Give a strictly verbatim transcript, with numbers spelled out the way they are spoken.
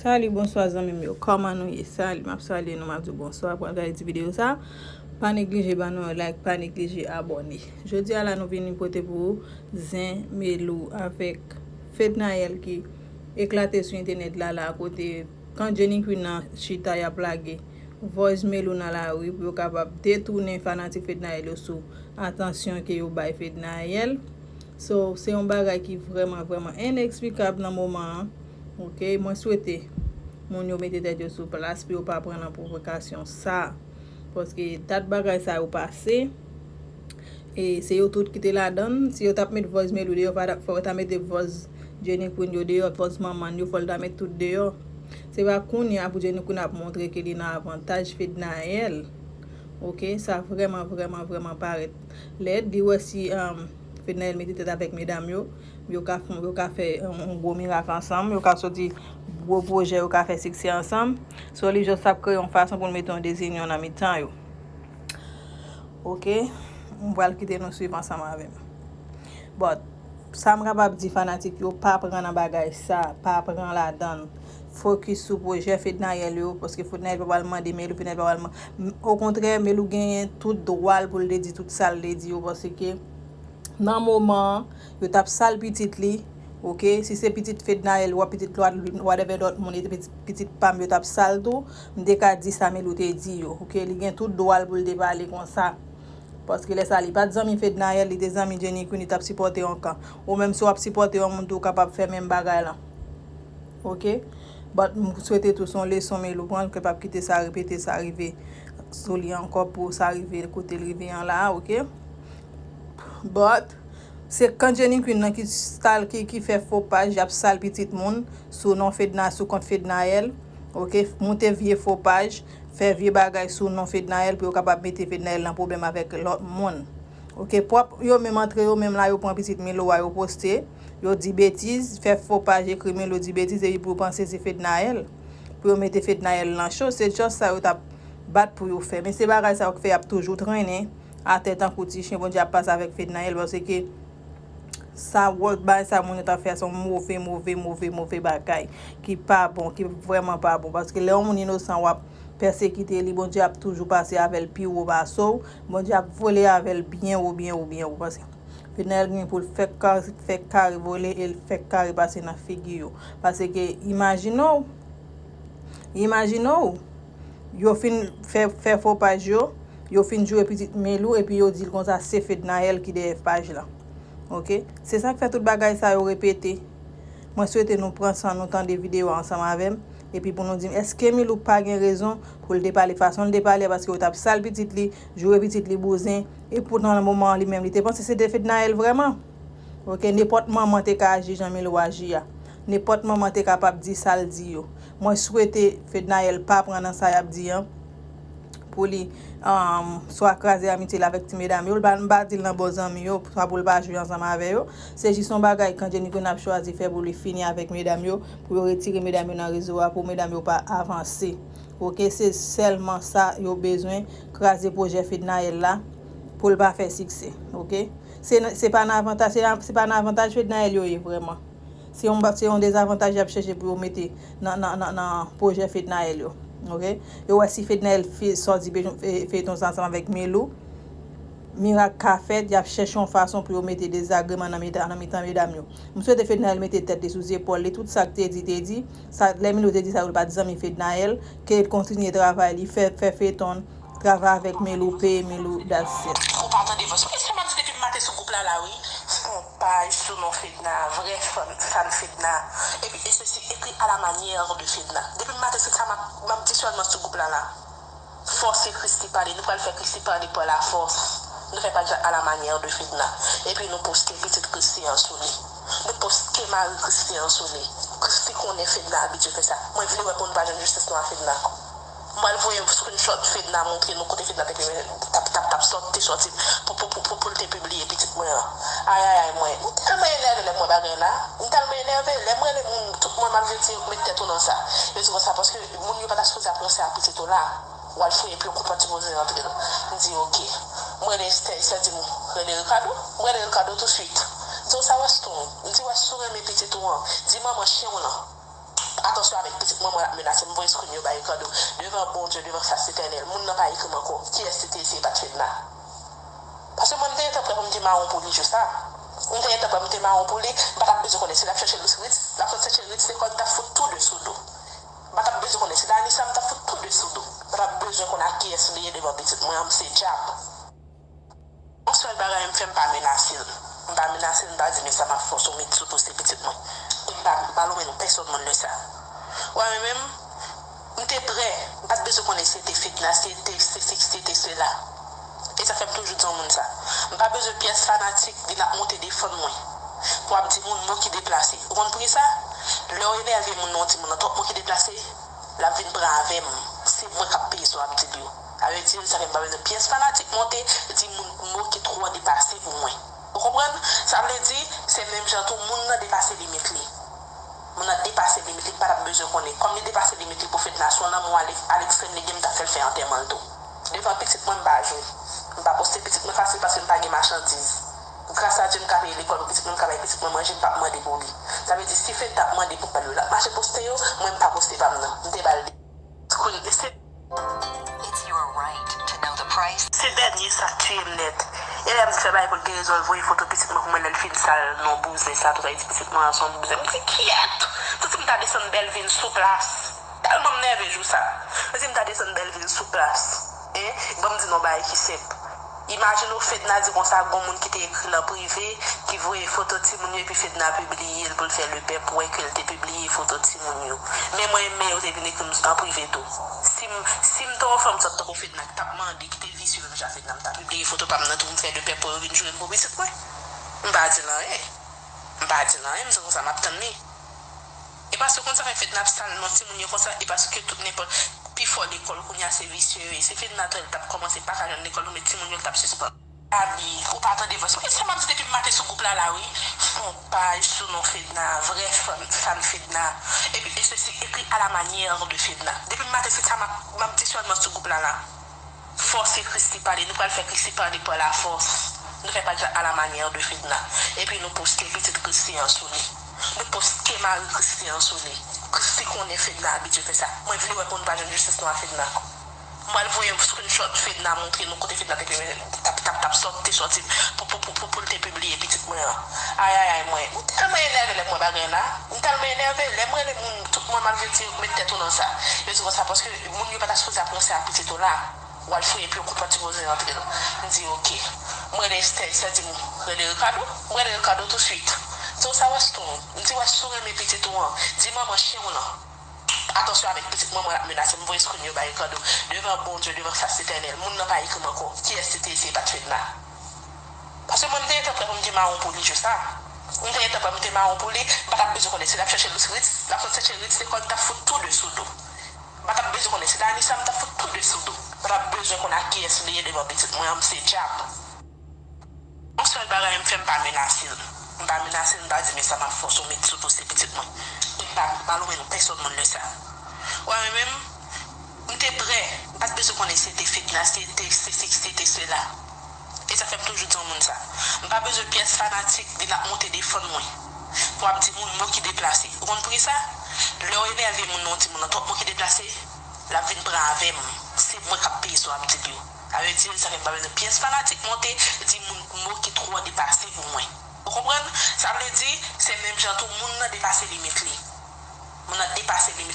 Salut, bonswa zanmi m yo. Kòman nou ye? Salut, m ap salye nou, m ap di bonswa. Pral gade ti videyo sa. Pa neglije ban nou yon like, pa neglije abòne. Jodi a la nou vini pote pou ou zen Melou avèk Fednaelle ki eklate sou entènèt la la kote kan Jenny Queen nan chita y ap lage voice Melou nan lari pou yo kapab detounen fanatik Fednaelle yo sou atansyon ke yo bay Fednaelle. So, se yon bagay ki vrèman, vrèman ineksplikab nan moman an. Ok, mwen swete moun yo mete tèt yo sou plas pou yo pa pran nan pwovokasyon sa. Paske dat bagay sa yo pase, e se yo tout ki te ladan l. Si yo t ap met voice Melou deyò, fò yo ta mete voice Jenny Queen yo deyò, voice manman yo, fò l ta met tout deyò. Se pa kounye a pou Jenny Queen ap montre ke li nan avantaj Fednaelle. Ok, sa vrèman, vrèman, vrèman parèt lèd. Li wè si um, Fednaelle mete tèt avèk medam yo, yo ka fè, yo ka fè yon, yon gwo mirak ansanm, yo ka soti gwo pwojè, yo ka fè siksè ansanm. So, li just ap kreye yon fason pou l mete yon dezinyon nan mitan yo. Ok, m pral kite nou swiv ansanm avè m. But, sa m kapab di fanatik yo, pa pran nan bagay sa, pa pran ladan l. Fokis sou pwojè Fednaelle yo, paske Fednaelle pa pral mande Melou, Fednaelle pa pral man-, m-, okontrè, Melou genyen tout dwa l pou l te di tout sa l te di yo, paske nan moman an, yo t ap sal pitit li, ok? Si se pitit Fednaelle, wa pitit lwa, whatever lòt moun, e te pitit, pitit pa m, yo t ap sal tou, m te ka di sa Melou te di yo, ok? Li gen tout dwa l pou l te pale konsa. Paske lè sa, li pa t zanmi Fednaelle, li te zanmi Jenny Queen, li t ap sipòte yon kan. Ou menm, si w ap sipòte yon moun tou, ou kapab fè menm bagay lan. Ok? But m swete tou se yon leson Melou pran, l kapab kite sa repete, sa rive sou li ankò pou sa rive kote l rive an la, ok? But, se kan Jenny Queen nan ki sal, ki, ki fè fo paj, y ap sal pitit moun sou non Fedna, sou kont Fednaelle, ok? Moute vye fo paj, fè vye bagay sou non Fednaelle pou yo kapab mete Fednaelle nan pwoblèm avèk lòt moun. Ok, pwòp yo menm antre yo menm la, yo pran pitit Melou a, yo poste, yo di betiz, fè fo paj, ekri Melou di betiz, epi pou yo panse se Fednaelle, pou yo mete Fednaelle nan cho, se just sa yo t ap bat pou yo fè. Men se bagay sa yo k fè y ap toujou trennen atè tankou ti chen, Bondye ap pase avèk Fednaelle, paske sa, wòl bagay sa moun yo t ap fè a, se yon move, move, move, move bagay, ki pa bon, ki vrèman pa bon, paske lè yon moun inosan w ap pèsekite li, Bondye ap toujou pase avè l pi wo pase w. Bondye ap vole avè l byen wo, byen wo, byen wo. Paske Fednaelle gen pou l fèk ka-, fèk kare vole e l fèk kare pase nan figi yo. Paske imajine w, imajine w, yo fin fè, fè fo paj yo, yo fin joure pitit Melou, epi yo di l konsa se Fednaelle ki dèyè paj la. Ok? Se sa k fè tout bagay sa yo repete. Mwen swete nou pran san nou tande videyo a ansanm avè m, epi pou nou di m, èske Milou pa gen rezon pou l te pale fason l te pale a, paske yo t ap sal pitit li, joure pitit li bouzen, e poutan nan moman an li menm, li te panse se te Fednaelle vrèman. Ok, nenpòt manman te ka aji jan Milou aji a. Nenpòt manman te kapab di sa l di yo. Mwen swete Fednaelle pa pran nan sa y ap di an. Pou li, um, swa kraze amitye l avèk ti medam yo, l pa, m pa di l nan bon zanmi yo, swa pou l pa jwe ansanm avè yo. Se jis yon bagay kan Jenny Queen ap chwazi fè pou li fini avèk medam yo, pou yo retire medam yo nan rezo a, pou medam yo pa avanse. Ok, se sèlman sa yo bezwen, kraze pwojè Fednaelle la, pou l pa fè siksè. Ok? Se, se pa nan avantaj, se, se pa nan avantaj Fednaelle yo ye vrèman. Se yon ba-, se yon dezavantaj y ap chèche pou yo mete nan, nan, nan, nan pwojè Fednaelle yo. Ok? Yo wè si Fednaelle fe-, sòti pe-, fe-, feyton sa ansanm avèk Milou, mirak ka fèt, y ap chèche yon fason pou yo mete dezagreman nan mitan, nan mitan medam yo. M swete Fednaelle mete tèt li sou zepòl li, tout sa k te di, te di. Sa, lè Milou te di sa, yo pa t zanmi Fednaelle, ke l kontinye travay li, fè, fè feyton, travay avèk Milou, peye Milou, that's it. Ou pa tande vòs mwen. Èske m ap di depi m maten sou gwoup la la, wi? Fon paj sou non Fedna, vrè fan, fan Fedna. Epi, e sesi ekri à la manière de Fedna. Depi m maten, se sa m ap, m ap di sèlman sou gwoup la la. Fòse Christie pale, nou pral fè Christie pale pa lafòs. Nou fè paj la à la manière de Fedna. Epi nou poste pitit Christie an sou li. Nou poste mari Christie an sou li. Christie konnen Fedna abitye fè sa. Mwen vle wè pou nou pa jwenn jistis nou a Fedna. M pral voye screenshot Fedna montre nou kote Fedna te, t ap, t ap, t ap sòt, te sòti pou, pou, pou, pou, pou l te pibliye pitit mwen an. Ayayay mwen. M tèlman enève lè m wè bagay la. M tèlman enève. Lè m rele moun, tout moun m ap di yo met tèt ou nan sa. Yo di konsa paske moun yo pa ta sipoze ap ranse a pitit ou la. W al fouye pye w konprann ti poze rantre l. M di, "Ok." M rele Esther, Esther di m, "Rele Ricardo?" M rele Ricardo touswit. M di, "Sa Weston?" M di, "Weston renmen pitit ou an. Di manman chen w lan." Atansyon avèk pitit mwen, mwen ap menase m, voye screen yo bay Ricardo. Devan Bondye, devan fas Letènèl, moun nan pa ekri m ankò. Kiyès li te ye si e pa t Fedna? Paske mwen, m te gentan prè pou m te mawon pou li jou sa. M te gentan prè pou m te mawon pou li, m pa t ap bezwen konnen si l ap chèche Ritz, l ap sot chèche Ritz, lekòl, m t ap fout tou de sou do. M pa t ap bezwen konnen si l Anissa, m t ap fout tou de sou do. M pa t ap bezwen konnen ak kiyès li ye devan pitit mwen an, m se dyab. Yon sèl bagay m fè, m pa menase l. M pa menase l, m pa di, men sa m ap fè w, si w met sou poste pitit mwen. E m pa, m pa lonmen non pèsonn moun lè sa. Ou wè mwen menm, m te prè, m pa t bezwen konnen si se te Fedna, si se te sesi, si se te sela. E sa fè m toujou di yon moun sa. M pa bezwen pyès fanatik vin ap monte defann mwen. Pou ap di moun mo ki deplase. Ou konn poukisa? Lè w enève moun nan yon timoun nan twòp mo ki deplase, l ap vin pran avè m. Se mwen k ap peye sa w ap di l yo. Sa vle di, sa fè m pa bezwen pyès fanatik monte di moun mo ki twò depase pou mwen. Ou konprann? Sa vle di, se menm jan tou moun nan depase limit li. Moun nan depase limit li, m pa t ap bezwen konnen. Kòm li depase limit li pou Fedna, se yon lanmou a l-, a lekstrèm li gen, m t ap fè l fè antèman l tou. Devan pitit mwen, m pa jwe. M pa poste pitit mwen fasil paske m pa gen machandiz. Gras a Dye, m ka peye lekòl pou pitit mwen, m ka bay pitit mwen manje, m p ap mande pou li. Sa vle di, si Fed t ap mande pou l yo, l ap mache poste yo, mwen, m pa poste pa m nan. M te ba l de screen. Se It's your right to know the price. Se dènye sa k tiye m nèt. E lè m fè bagay pou l gen rezon, l voye foto pitit mwen pou mwen lè l fin sal non bouzen sa, tout sa, li di pitit mwen an se yon bouzen. M di, kyèt! Santi m ta desann Bèlvin sou plas. Tèlman m nève jou sa. Santi m ta desann Bèlvin sou plas. Hein? Ban m di n yon bagay ki senp. Imajine w Fedna di konsa gon moun ki te ekri l an prive, ki voye foto timoun yo epi Fedna pibliye l pou l fè lepèp wè ke l te pibliye foto timoun yo. Men mwen, men yo te vin ekri m an prive tou. Si m, si m te yon fanm sòt tankou Fedna ki t ap mande, ki te visye menm jan Fedna, m ta pibliye foto pa m nan tou, m fè lepèp pou yo vin joure m pou pitit mwen. M pa di l anyen. M pa di l anyen, m se konsa m ap tann li. E paske konn sa fè Fedna ap sal non timoun yo konsa, e paske tout nenpòt pifò lekòl kounye a se visye yo ye. Si Fedna t ap kòmanse pa ka jwenn lekòl, men timoun yo l t ap sispann. Abi, ou pa tande vòs mwen. E sa m ap di depi m maten sou gwoup la la wi. Fon paj sou non Fedna, vrè fan, fan Fedna. Epi e sesi ekri à la manière de Fedna. Depi m maten se sa m ap, m ap di sèlman sou gwoup la la. Fòse Christie pale, nou pral fè Christie pale pa lafòs. Nou fè paj la à la manière de Fedna. Epi nou poste pitit Christie an sou li. Nou poste mari Christie an sou li. Christie konnen Fedna abitye fè sa. Mwen vle wè pou nou pa jwenn jistis nou a Fedna. Mwen al voye screenshot Fedna montre nou kote Fedna te, te, t ap, t ap, t ap sòt, te sòti pou, pou, pou, pou, pou l te pibliye pitit mwen an. Ay, ay, ay, mwen. Mwen tèlman enève lè mwen bagay la. Mwen tèlman enève. Lè mwen rele moun, tout mwen m al vin di yo met tèt ou nan sa. Yo di konsa paske moun yo pa ta sipoze ap ranse a pitit ou la. W al fouye epi w konprann ti koze rantre l. M di, oke. M rele Esther, Esther di m, rele Ricardo. M rele Ricardo touswit. M di, w sa Weston? M di, Weston renmen pitit ou an. Di manman chen w lan. Atansyon avèk pitit mwen, mwen ap menase m, voye screen yo bay Ricardo. Devan Bondye, devan fas Letènèl, moun nan pa ekri m ankò. Kiyès li te ye si e pa t Fedna? Paske mwen, m te gentan prè pou m te mawon pou li jou sa. M te gentan prè pou m te mawon pou li, m pa t ap bezwen konnen si l ap chèche Ritz, l ap sot chèche Ritz, lekòl, m t ap fout tou de sou do. M pa t ap bezwen konnen si l Anissa, m t ap fout tou de sou do. M pa t ap bezwen konnen ak kiyès li ye devan pitit mwen an, m se dyab. Yon sèl bagay m fè, m pa menase l. M pa menase l, m pa di, men sa m ap fè w, si w met sou poste pitit mwen. E m pa, m pa lonmen non pèsonn moun lè sa. Ou wè mwen menm, m te prè, m pa t bezwen konnen si se te Fedna, si se te sesi, si se te sela. E sa fè m toujou di yon moun sa. M pa bezwen pyès fanatik vin ap monte defann mwen. Pou ap di moun mo ki deplase. Ou konn poukisa? Lè w enève moun nan yon timoun nan twòp mo ki deplase, l ap vin pran avè m. Se mwen k ap peye sa w ap di l yo. Sa vle di, sa fè m pa bezwen pyès fanatik monte di moun mo ki twò depase pou mwen. Ou konprann? Sa vle di, se menm jan tou moun nan depase limit li. Moun nan depase limit li.